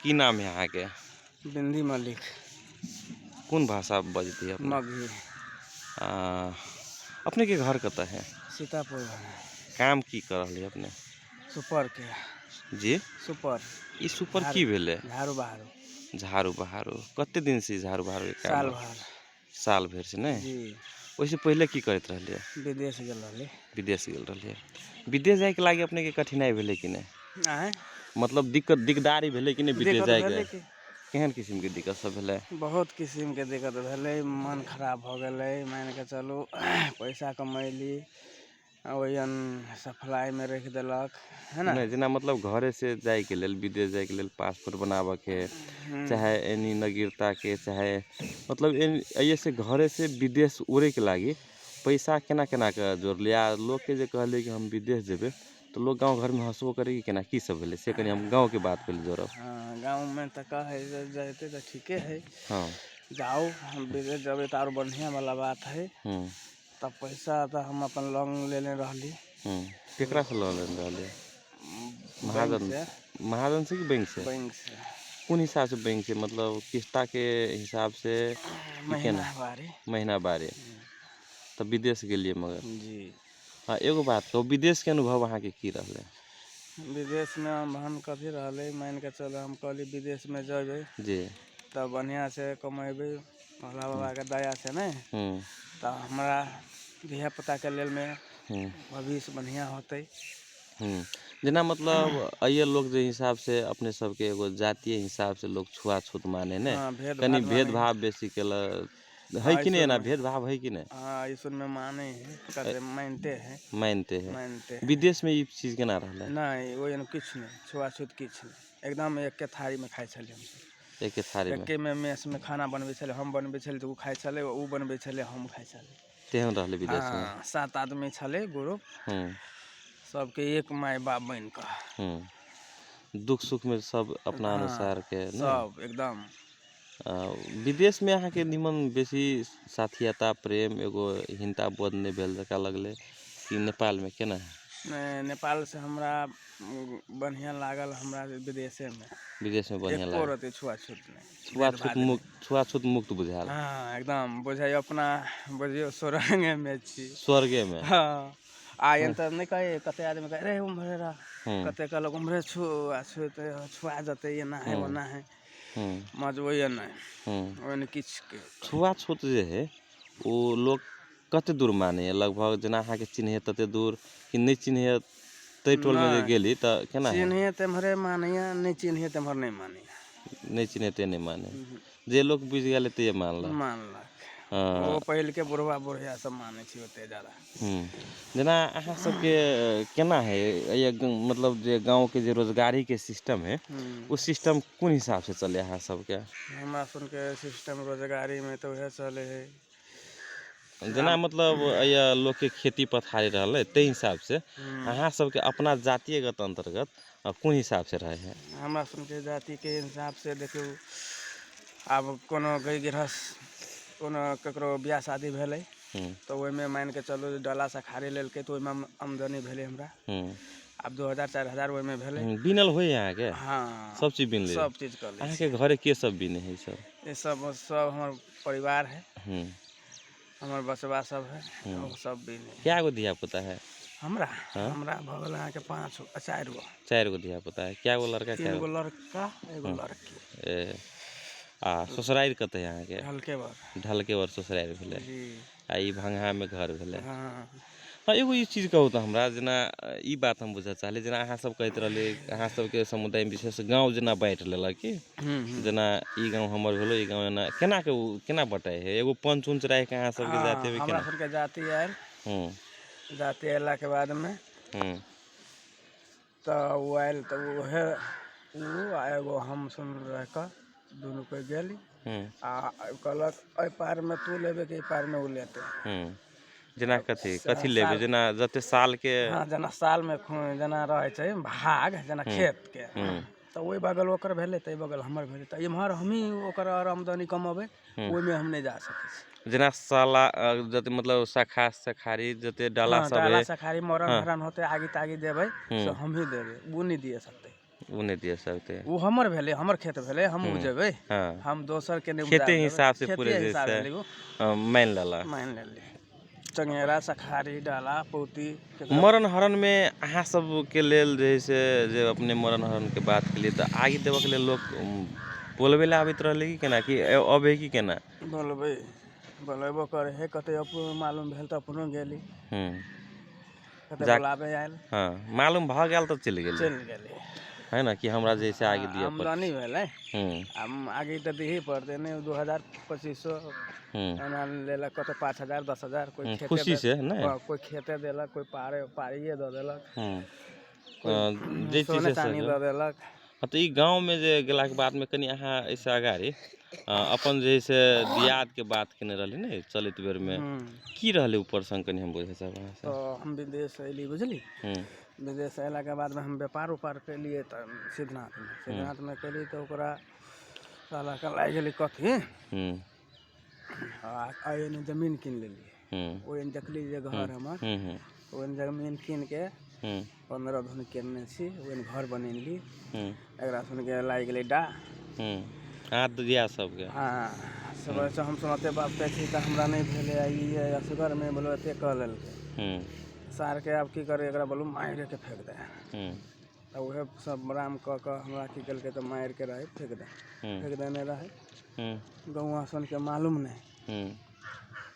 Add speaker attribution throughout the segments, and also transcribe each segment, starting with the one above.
Speaker 1: की नाम है अहाँके?
Speaker 2: बिंदी मलिक।
Speaker 1: कोन भाषा बजती है अपने?
Speaker 2: मगही।
Speaker 1: अपने के घर कतऽ है?
Speaker 2: सीतापुर।
Speaker 1: काम की कर रहली है अपने?
Speaker 2: सुपर के।
Speaker 1: जी?
Speaker 2: सुपर।
Speaker 1: ई सुपर की भेलै?
Speaker 2: झाड़ू बहारू।
Speaker 1: झाड़ू बहारू। कते दिन से झाड़ू बहारू के काम?
Speaker 2: साल भर।
Speaker 1: साल भरि से नहि?
Speaker 2: जी।
Speaker 1: ओहिसँ पहिले की करैत रहलियै?
Speaker 2: विदेश गेल रहली।
Speaker 1: विदेश गेल रहलियै। विदेश जाइके लागि अपनेके कठिनाइ भेलै कि नहि?
Speaker 2: आँय?
Speaker 1: मतलब दिक्कत दिकदारी भेलै कि नहि विदेश
Speaker 2: दिक्कत
Speaker 1: जाइके?
Speaker 2: भेलै कि।
Speaker 1: केहन किसिमके दिक्कत सब भेलै?
Speaker 2: बहुत किसिमके दिक्कत भेलै, मन खराब भऽ गेलै। मानिके चलू पैसा कमैली ओहन सप्लाइमे राखि देलक है ने।
Speaker 1: नहि, जेना मतलब घरे से जाइके लेल, विदेश जाइके लेल पासपोर्ट बनाबऽके, चाहे एनी नगीरताके, चाहे मतलब एहिए से घरे से विदेश उड़ैके लागि पैसा केना केना कऽ जोड़लियै? आ लोकके जे कहलियै कि हम विदेश जेबै तऽ लोक गाँव घरमे हँसबो करै कि केना की सब भेलै से कनि हम गाँवके बात पहिले जोड़ब।
Speaker 2: हँ, गाँवमे तऽ कहै जे जैते तऽ ठीके है।
Speaker 1: हँ।
Speaker 2: जाउ, हम विदेश जेबै तऽ आर बढ़िआँ वाला बात है। तब पैसा तऽ हम अपन लोन लेने रहली।
Speaker 1: केकरासँ लोन लेने रहलियै? महाजन?
Speaker 2: बैंक से।
Speaker 1: महाजन से कि बैंक से?
Speaker 2: बैंक से।
Speaker 1: कोन हिसाबसँ बैंक से, मतलब किस्ताके हिसाबसँ कि केना?
Speaker 2: महीना बारी।
Speaker 1: महीना बारे। तऽ विदेश गेलियै मगर?
Speaker 2: जी।
Speaker 1: हँ, एगो बात कहू, विदेशके अनुभव अहाँके की रहलै?
Speaker 2: विदेशमे हम कथी रहलै, मानिके चलू हम कहली विदेशमे जेबै तऽ बढ़िआँसँ कमेबै भोला बाबाके दयासँ ने, तऽ हमरा धियापुताके लेल भविष्य बढ़िआँ होतै।
Speaker 1: जेना मतलब अइए लोक जे हिसाबसँ अपने सबके एगो जातीय हिसाबसँ लोक छुआछूत माने ने,
Speaker 2: हँ,
Speaker 1: कनि
Speaker 2: भेदभाव मानै।
Speaker 1: भेदभाव बेसी केलक है कि नहि? एना भेदभाव है कि नहि?
Speaker 2: हँ, ऐसनमे मानै है, कते मानिते है।
Speaker 1: मानते है?
Speaker 2: मानते है।
Speaker 1: विदेशमे ई चीज केना रहलै?
Speaker 2: नहि, ओहन किछु नहि, छुआछूत किछु नहि, एकदम एके थारीमे खाइ छलियै हमसब।
Speaker 1: एके थारीमे?
Speaker 2: एकेमे मेसमे खाना बनबै छलै। हम बनबै छलियै तऽ ओ खाइ छलै, ओ बनबै छलै, हम खाइ छलियै।
Speaker 1: तेहन रहलै विदेशमे?
Speaker 2: हँ, सात आदमी छलै ग्रुप, सबके एक माय बाप बनि कऽ।
Speaker 1: दुःख सुखमे सब अपना अनुसारके ने?
Speaker 2: सब एकदम।
Speaker 1: विदेशमे अहाँके निमन बेसी साथियता, प्रेम, एगो हिनता बोध नहि भेल जकाँ लगलै कि नेपालमे केना?
Speaker 2: नहि, नेपालसँ हमरा बढ़िआँ लागल हमरा विदेशेमे।
Speaker 1: विदेशमे बढ़िआँ
Speaker 2: एको
Speaker 1: लागल?
Speaker 2: रति छुआछूत नहि।
Speaker 1: छुआछूत मुक्त, छुआछूत मुक्त बुझायल?
Speaker 2: हँ, एकदम बुझाइयो अपना बुझियौ स्वर्गेमे छी।
Speaker 1: स्वर्गेमे।
Speaker 2: हँ, आ एहन तऽ नहि कहै, कते आदमी कहै रे उम्हरे रह, कते कहलक उम्हरे छु छुते छुआ जेतै, एना है, ओना है। मजबैए नहि, ओहिमे किछुके।
Speaker 1: छुआछूत जे है ओ लोक कते दूर मानैए? लगभग जेना अहाँके चिन्हैए तते दूर कि नहि चिन्हैए ताहि टोलमे जे
Speaker 2: नहि।
Speaker 1: गेली तऽ केना है?
Speaker 2: चिन्हैए तेम्हरे मानैए, नहि चिन्हैए तेम्हर नहि मानैए।
Speaker 1: नहि चिन्है ते नहि माने, जे लोक बुझि गेलै ते मानलक।
Speaker 2: मानलक। ओ पहिलके बुढ़वा बुढ़िया सब मानै छै ओते जादा।
Speaker 1: जेना अहाँ सबके केना है, मतलब जे गाँवके जे रोजगारीके सिस्टम है, ओ सिस्टम कोन हिसाबसँ चलै अहाँ सबके?
Speaker 2: हमरा सुनके सिस्टम रोजगारीमे तऽ उएह चलै है।
Speaker 1: जेना मतलब एहिया लोकके खेती पथारी रहलै ताहि हिसाबसँ अहाँ सबके अपना जातिगत अन्तर्गत कोन हिसाबसँ रहै है?
Speaker 2: हमरा सुनके जातिके हिसाबसँ देखियौ, आब कोनो गै गृहस्थ कोनो ककरो बियाह शादी भेलै तऽ ओहिमे मानिके चलू जे डाला सखारी लेलकै तऽ ओहिमे आमदनी भेलै हमरा। आब 2000 4000 ओहिमे भेलै।
Speaker 1: बिनल होइए अहाँके?
Speaker 2: हँ।
Speaker 1: सब चीज बिन लै?
Speaker 2: सब चीज कऽ लै छी।
Speaker 1: अहाँके घरे के सब बिने है सब?
Speaker 2: ई सब सब हमर परिवार है। हमर बचबा सब है, ओ सब बिने।
Speaker 1: कए गो धिया पुता है?
Speaker 2: हमरा?
Speaker 1: हाँ?
Speaker 2: हमरा भऽ गेल अहाँके 5 गो, 4 गो।
Speaker 1: 4 गो धिया पुता है। कए गो लड़का?
Speaker 2: 3
Speaker 1: कए
Speaker 2: गो लड़का, एगो लड़की।
Speaker 1: ए, आ ससुरारि कतऽ है अहाँके?
Speaker 2: ढलकेबर।
Speaker 1: ढलकेबर ससुरारि भेलै?
Speaker 2: जी।
Speaker 1: आ ई भंगहामे घर भेलै?
Speaker 2: हँ।
Speaker 1: हँ, एगो ई चीज कहू तऽ हमरा, जेना ई बात हम बुझऽ चाहली, जेना अहाँ सब कहैत रहलियै अहाँ सबके समुदाय विशेष गाँव जेना बाँटि लेलक कि, जेना ई गाँव हमर भेलो, ई गाँव, एना केना के ओ केना बटाइ है? एगो पंच उंच राखि अहाँ सबके जातिमे?
Speaker 2: हमरा
Speaker 1: केना?
Speaker 2: सबके जाति आयल। जाति अयलाके बादमे तऽ ओ आयल तऽ उहे ओ आ एगो हम सुन रहि कऽ दुनू कोइ गेली आ कहलक एहि पारमे तू लेबे कि एहि पारमे ओ लेतै।
Speaker 1: जेना कथी कथी लेबै, जेना जते सालके?
Speaker 2: हँ, जेना सालमे जेना रहै छै भाग जेना खेतके, तऽ ओहि बगल ओकर भेलै तऽ एहि बगल हमर भेलै, तऽ इम्हर हमही ओकर आमदनी कमेबै, ओहिमे हम नहि जा सकै छी।
Speaker 1: जेना साला जते मतलब शाखा सखारी जते डाला
Speaker 2: हँ,
Speaker 1: सब
Speaker 2: डाला
Speaker 1: है।
Speaker 2: सखारी, मरण हरण होतै, आगि तागि देबै से हमही देबै, ओ नहि दिए सकतै।
Speaker 1: ओ नहि दिअ सकतै।
Speaker 2: ओ हमर भेलै, हमर खेत भेलै, हम उपजेबै।
Speaker 1: हँ,
Speaker 2: हम दोसर के नहि।
Speaker 1: खेते हिसाब से पूरे जे
Speaker 2: हिसाब
Speaker 1: छै
Speaker 2: भेलै ओ।
Speaker 1: मानि लेलक।
Speaker 2: मानि लेली। चंगेरा, सखारी, डाला, पौती।
Speaker 1: मरण हरण मे अहाँ सबके लेल जे है से, जे अपने मरण हरण के बात केलियै, तऽ आगि देबऽ के लेल लोक बोलबै लए आबैत रहलै कि केना, कि अबै कि केना?
Speaker 2: बोलबै, बोलेबो करै है कते। अपनो मालूम भेल तऽ अपनो गेली। कते बोलाबे आयल।
Speaker 1: हँ, मालूम भऽ गेल तऽ चलि गेली।
Speaker 2: चलि गेली।
Speaker 1: है ने, कि हमरा जे छै आगि दिअ पड़त।
Speaker 2: आमदनी भेलै। आगे तऽ दिही पड़तै नहि, 2000 2500 एना लेलक, कतौ 5000 10,000, कोइ खेते
Speaker 1: खुशी से नहि।
Speaker 2: हाँ, कोइ खेते देलक, कोइ पारे पारिये दऽ देलक,
Speaker 1: जे चीज
Speaker 2: सोने
Speaker 1: से
Speaker 2: चानी दऽ देलक।
Speaker 1: हँ, तऽ ई गाँवमे जे गेलाके बादमे कनि अहाँ एहिसँ अगाड़ी अपन जे है से दियादके बात केने रहली ने चलैत बेरमे, की रहलै ऊपर प्रसङ्ग, कनि हम बुझै चाहब अहाँसँ।
Speaker 2: तऽ हम विदेश अयली, बुझली? विदेश अयलाके बादमे हम व्यापार उपार केलियै तऽ सिद्धनाथमे केलियै तऽ ओकरा सालाके लागि गेलै कथी। आ एने जमीन कीन लेलियै। ओहिमे देखली जे घर हमर, ओहिमे जमीन कीनके 15 धुन केने छी, ओहिमे घर बनेली। एकरा सुनके लागि गेलै डाह।
Speaker 1: हाथ दिया सबके।
Speaker 2: हाँ, सब हम सुनते बाप छी तऽ हमरा नहि भेलै, आ ई असगरमे बोलो एते कऽ लेलकै। सारके आब की करै, एकरा बोलू मारिके फेक दे। तऽ उहे सब राम कऽ कऽ हमरा की केलकै तऽ मारिके रहै फेक दे। फेक देने रहै। गौआँ सुनके मालूम नहि।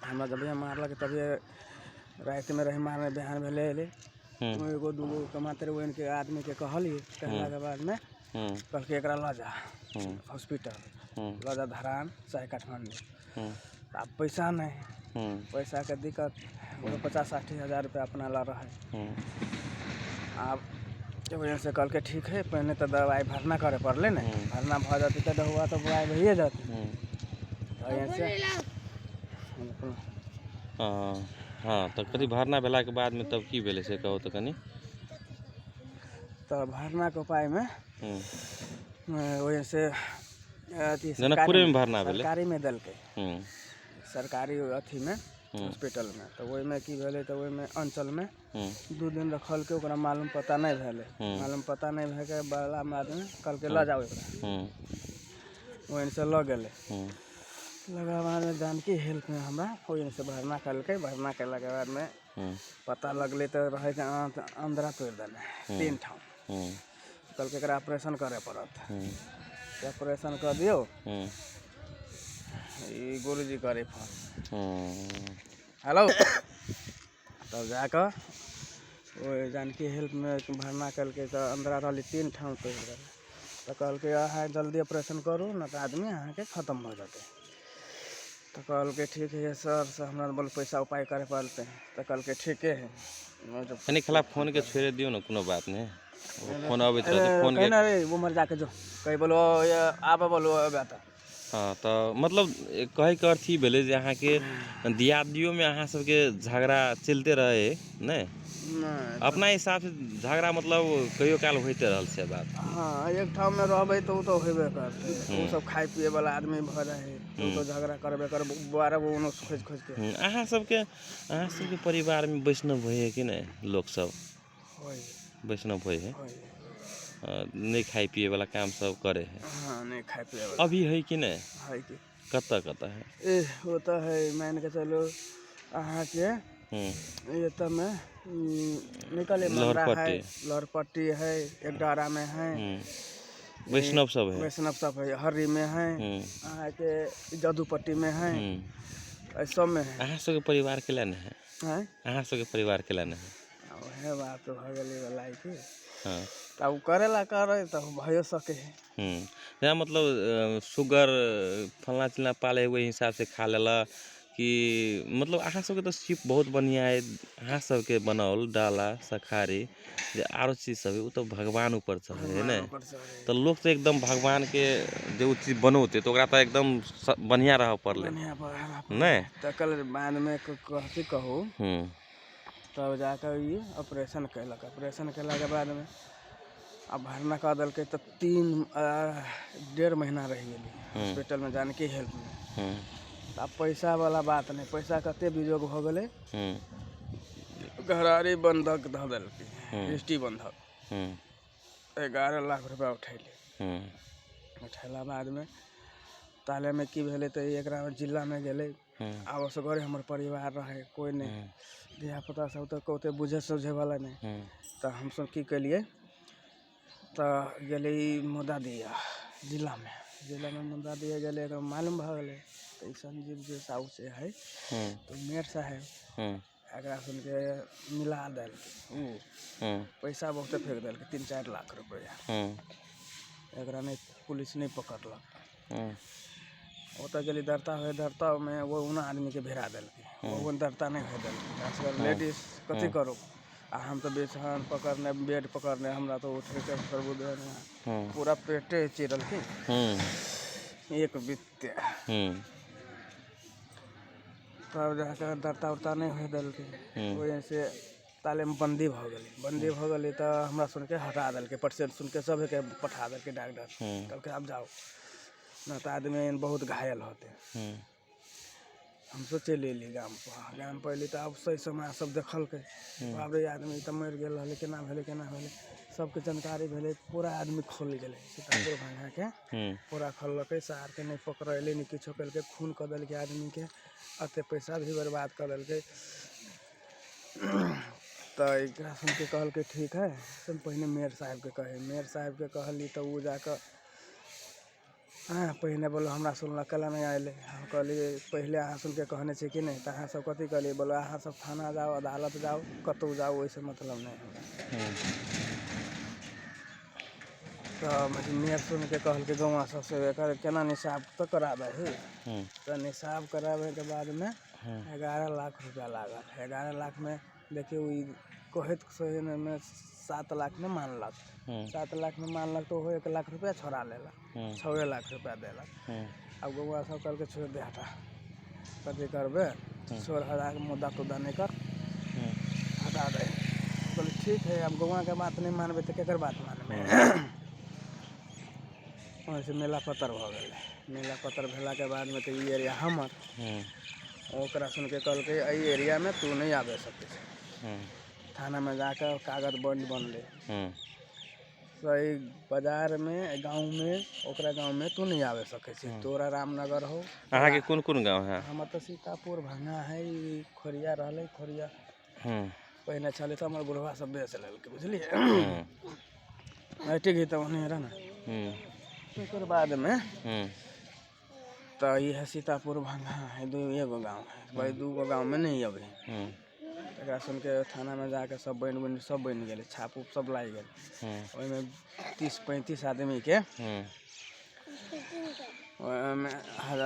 Speaker 2: हमरा जभिये मारलक तभिये रातिमे रही मारने, बिहान भेलै अयलै, एगो दूगो कमाते रहे, ओहिके आदमीके कहलियै। कहलाके बादमे कहलकै एकरा लऽ जा हॉस्पिटल, लऽ जा धरान चाहे काठमाण्डू। आब पैसा नहि, पैसाके दिक्कत, 50-60 हजार रुपया अपना लऽ रहै। आब वजह से कहलकै ठीक है, पहिने तऽ दवाइ भरना करे पड़लै ने। भरना भऽ जेतै तऽ डहुआ तऽ दवाइ भइए जेतै। तऽ से
Speaker 1: हँ, तऽ कथी भरना भेलाके बादमे तब की भेलै से कहू तऽ कनि।
Speaker 2: तऽ भरनाके उपायमे ओहिसँ अथी
Speaker 1: जनकपुरेमे भरना भेलै?
Speaker 2: सरकारीमे देलकै। सरकारी अथीमे हॉस्पिटलमे। तऽ ओहिमे की भेलै, तऽ ओहिमे अञ्चलमे 2 दिन रखलकै, ओकरा मालूम पता नहि भेलै। मालूम पता नहि भएके बला बादमे कहलकै लऽ जाउ एकरा। ओहिसँ लऽ गेलै। लगा बादमे जानकी हेल्पमे हमरा ओहिसँ भरना केलकै। भरना केलाके बादमे पता लगलै तऽ रहै अन्दरा तोड़ि देने 3 ठाम। कहलकै एकरा ऑपरेशन करे पड़त, ऑपरेशन कऽ दियौ। ई गुरुजी करे फोन। हेलो। तब जाकऽ ओहि जानकी हेल्पमे भरना केलकै तऽ अन्दरा रहलै 3 ठाम तोड़ि देने। तऽ कहलकै अहाँ जल्दी ऑपरेशन करू, नहि तऽ आदमी अहाँके खतम भऽ जेतै। तऽ कहलकै ठीक है सर, से हमरा बोल पैसा उपाय करे पड़तै। तऽ कहलकै ठीके है।
Speaker 1: कनि खिलाफ फोनके छोड़ि दियौ ने, कोनो बात नहि, फोन अबैत रहतै फोन।
Speaker 2: कहीं ना रे, उमर जाके जो कहीं बोलो आबऽ, बोलो अबे तऽ।
Speaker 1: हँ, तऽ मतलब कहैके अर्थ ई भेलै जे अहाँके दियादियोमे अहाँ सबके झगड़ा चलिते रहै नहि? अपना हिसाबसँ झगड़ा मतलब कहियो काल होइते रहल से बात।
Speaker 2: हँ, एक ठाममे रहबै तऽ ओ तऽ होबे करतै। ओ सब खाय पिए वाला आदमी भऽ जाइ है, ओ तऽ झगड़ा करबे करबै, 12 गो ओनो खोजि खोजिके।
Speaker 1: अहाँ सबके परिवारमे वैष्णव होइ है कि नहि लोक सब? वैष्णव होइ है, नहि खाय पिए वाला काम सब करे है?
Speaker 2: हाँ, नहीं खाय पिए वाला।
Speaker 1: अभी है कि नहीं?
Speaker 2: है कि।
Speaker 1: कतऽ कतऽ है?
Speaker 2: ए वो तो है, मान के चलो अहाँके ये तो में निकले मंगरा है, लहरपट्टी है, एक डारा में है,
Speaker 1: वैष्णव सब है।
Speaker 2: वैष्णव सब है, हर्री में है, अहाँके जादूपट्टी में है, सब में है।
Speaker 1: अहाँ सबके परिवार के लेने है? अहाँ सबके परिवार के लेने है?
Speaker 2: वएह बात भऽ गेलै वाला की।
Speaker 1: हाँ।
Speaker 2: तऽ ओ करेला करे तऽ भयो सके है।
Speaker 1: जेना मतलब सुगर फलना चिलना पाले ओहि हिसाबसँ खा लेलक कि मतलब अहाँ सबके तऽ सीप बहुत बढ़िआँ है, अहाँ सबके बनाओल डाला सखारी जे आरो चीज सब है ओ तऽ भगवान ऊपर चढ़े है ने। तऽ लोक तऽ एकदम भगवानके जे ओ चीज बनौतै तऽ ओकरा तऽ एकदम बढ़िआँ रहऽ पड़लै नहि?
Speaker 2: तकर बादमे कथी कहू, तब जाकऽ ई ऑपरेशन केलक। ऑपरेशन केलाके बादमे आ भरना कऽ देलकै तऽ 3-1.5 महीना रहि गेली हॉस्पिटलमे जानकी हेल्पमे। आब पैसा वाला बात नहि, पैसा कते वियोग भऽ गेलै। घरारी बन्धक धऽ देलकै, दृष्टि बन्धक। 11 लाख रुपया उठैली। उठेला बादमे तालेमे की भेलै तऽ एकरा जिलामे गेलै। आब असगरे हमर परिवार रहै, कोइ नहि, धियापुता सब तऽ ओते बुझे समझेवला नहि। तऽ हमसब की केलियै तऽ गेलै मुद्दा दिअ जिलामे। जिलामे मुद्दा दिअ गेलै, एकरा मालूम भऽ गेलै तऽ ई संजीव जे साहु से है तऽ मेयर साहेब एकरा सुनके मिला देलकै। पैसा बहुते फेक देलकै, 3-4 लाख रुपैआ। एकरा नहि पुलिस नहि पकड़लक। ओतऽ गेली दर्ता होइ, दर्तामे वो उना आदमीके भिड़ा देलकै, ओ दर्ता नहि होइ देलकै। लेडीज कथी करू, आ हम तऽ बिछान पकड़ने बेड पकड़ने, हमरा तऽ उठैके पूरा पेटे चिरलकै एक बित्ते। तब जाके दर्ता उर्ता नहि होइ देलकै। ओहिसँ तालेमे बन्दी भऽ गेलै। बन्दी भऽ गेलै तऽ हमरा सुनके हटा देलकै, पेशेंट सुनके सबके पठा देलकै डॉक्टर। कहलकै आब जाओ, नहि तऽ आदमी बहुत घायल होते। हमसब चलि अयली गामपर। गामपर अयली तऽ आब सही समय सब देखलकै, बाप रे आदमी तऽ मरि गेल रहलै, केना भेलै केना भेलै, सबके जानकारी भेलै। पूरा आदमी खोल गेलै सीतापुर भांगाके, पूरा खोललकै। सारके नहि पकड़ेलै, नहि किछो केलकै, खून कऽ देलकै आदमीके, एते पैसा भी बर्बाद कऽ देलकै। तऽ एकरा सुनके कहलकै ठीक है, से पहिने मेयर साहेबके कहै, मेयर साहेबके कहली तऽ ओ जाकऽ पहिने बोलो हमरा सुनलक कला नहि अयलै। हम कहलियै पहिले अहाँ सुनके कहने छी कि नहि, तऽ अहाँ सब कथी कहलियै, बोलो अहाँ सब थाना जाउ, अदालत जाउ, कतहु जाउ, ओहिसँ मतलब नहि हमरा। तऽ मेयर सुनके कहलकै गौआँ सबसँ एकर केना निसाफ तऽ कराबही। तऽ निसाफ कराबैके बादमे 11 लाख रुपया लागल। 11 लाखमे देखियौ ई कहैत सहीमे 7 लाखमे मानलक। 7 लाखमे मानलक तऽ ओहो 1 लाख रुपया छोड़ा लेलक, 6 लाख रुपया देलक। आब गौआँ सब कहलकै छोड़ि दे, हटा, कथी करबै, छोड़ हटा के मुद्दा तुद्दा नहि कर, हटा दे। कहलियै ठीक है, आब गौआँके बात नहि मानबै तऽ केकर बात मानबै। वहाँसँ मेला पत्तर भऽ गेलै। मेला पत्तर भेलाके बादमे तऽ ई एरिया हमर, ओकरा सुनके कहलकै एहि एरियामे तू नहि आबि सकै छै। थानामे जाकऽ कागज बंद बनलै, सही बाजारमे गाँवमे, ओकरा गाँवमे तू नहि आबि सकै छै, तोरा रामनगर हो।
Speaker 1: अहाँके कोन कोन गाँव है?
Speaker 2: हमर तऽ सीतापुर भांगा है, ई खोरिया रहलै, खोरिया पहिने छलै तऽ हमर बुढ़वा सब बेच लेलकै, बुझलियै। ठीक है, तऽ ओहने रह ने। तकर बादमे तऽ ई है सीतापुर भांगा है, 2 गाँव है, वही 2 गाँवमे नहि अबै। एकरा सुनके थानामे जाके सब बनि बनि सब बनि गेलै, छाप उप सब लागि गेलै। ओहिमे 30-35 आदमीके, ओहिमे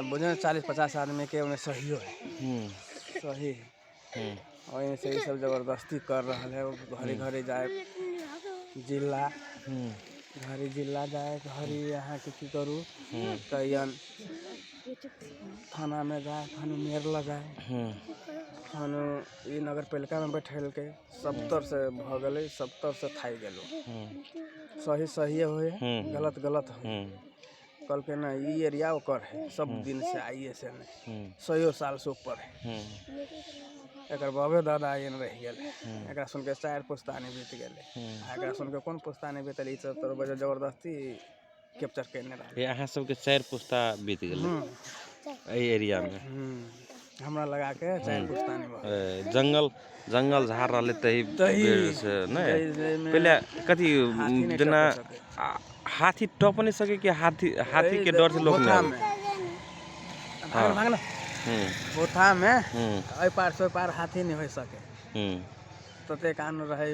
Speaker 2: बुझियौ 40-50 आदमीके ओहिमे सहियो है, सही है। ओहिसँ ई सब जबरदस्ती कर रहल है। घरे घरे जाए जिला, घरे जिला जाए, घरे अहाँके की करू तऽ थानामे जाए, थानो मेयर लग जाए, थानो ई नगर पालिकामे बैठेलकै। सब तरसँ भऽ गेलै, सब तरसँ थाकि गेलहुँ। सही सहिए होइ है, गलत गलत होइ। कहलकै नहि ई एरिया ओकर है, सब दिन से आइए से नहि, 100 सालसँ ऊपर है। एकर बाबे दादा एहन रहि गेलै। एकरा सुनके 4 पुस्तानी बीत गेलै। आ एकरा सुनके कोन पुस्तानी बीतल, ई सब तऽ जबरदस्ती कैप्चर केने रहलै।
Speaker 1: अहाँ सबके 4 पुस्ता बीत गेलै एहि एरियामे?
Speaker 2: हमरा लगाके 4 पुस्तानी।
Speaker 1: जंगल जंगल झाड़ रहलै तही से नहि? पहिले कथी जेना हाथी टप नहि सकै कि हाथी हाथीके डर से लोक नहि?
Speaker 2: गोथामे एहि पार से ओहि पार हाथी नहि होइ सकै, ततेक आन रहै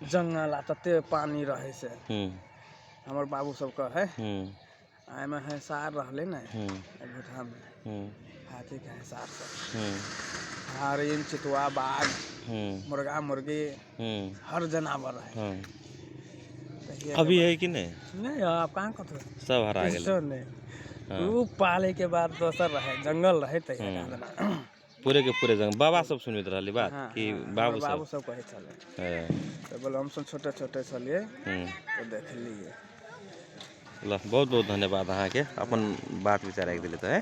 Speaker 2: जंगल आ तते पानी रहै से। हमर बाबू सब कहै एहिमे हेसार रहलै ने गोथामे, हाथीके हेसार सब, हरिन, चितुआ, बाघ, मुर्गा मुर्गी, हर जनावर रहै।
Speaker 1: अभी है कि नहीं?
Speaker 2: नहीं, अब कहाँ कतौ
Speaker 1: सब हरा गेलै।
Speaker 2: नहीं, उ पाले के बाद दोसर रहे, जंगल रहे तहिया
Speaker 1: पूरे के पूरे जंगल। बाबा सब सुनैत रहली बात कि बाबू सब?
Speaker 2: बाबू सब कहै छलै। तऽ बोलो हम सब छोटे छोटे छलियै तऽ देखलियै।
Speaker 1: ल, बहुत बहुत धन्यवाद अहाँके, अपन बात विचार राखि देलियै। तऽ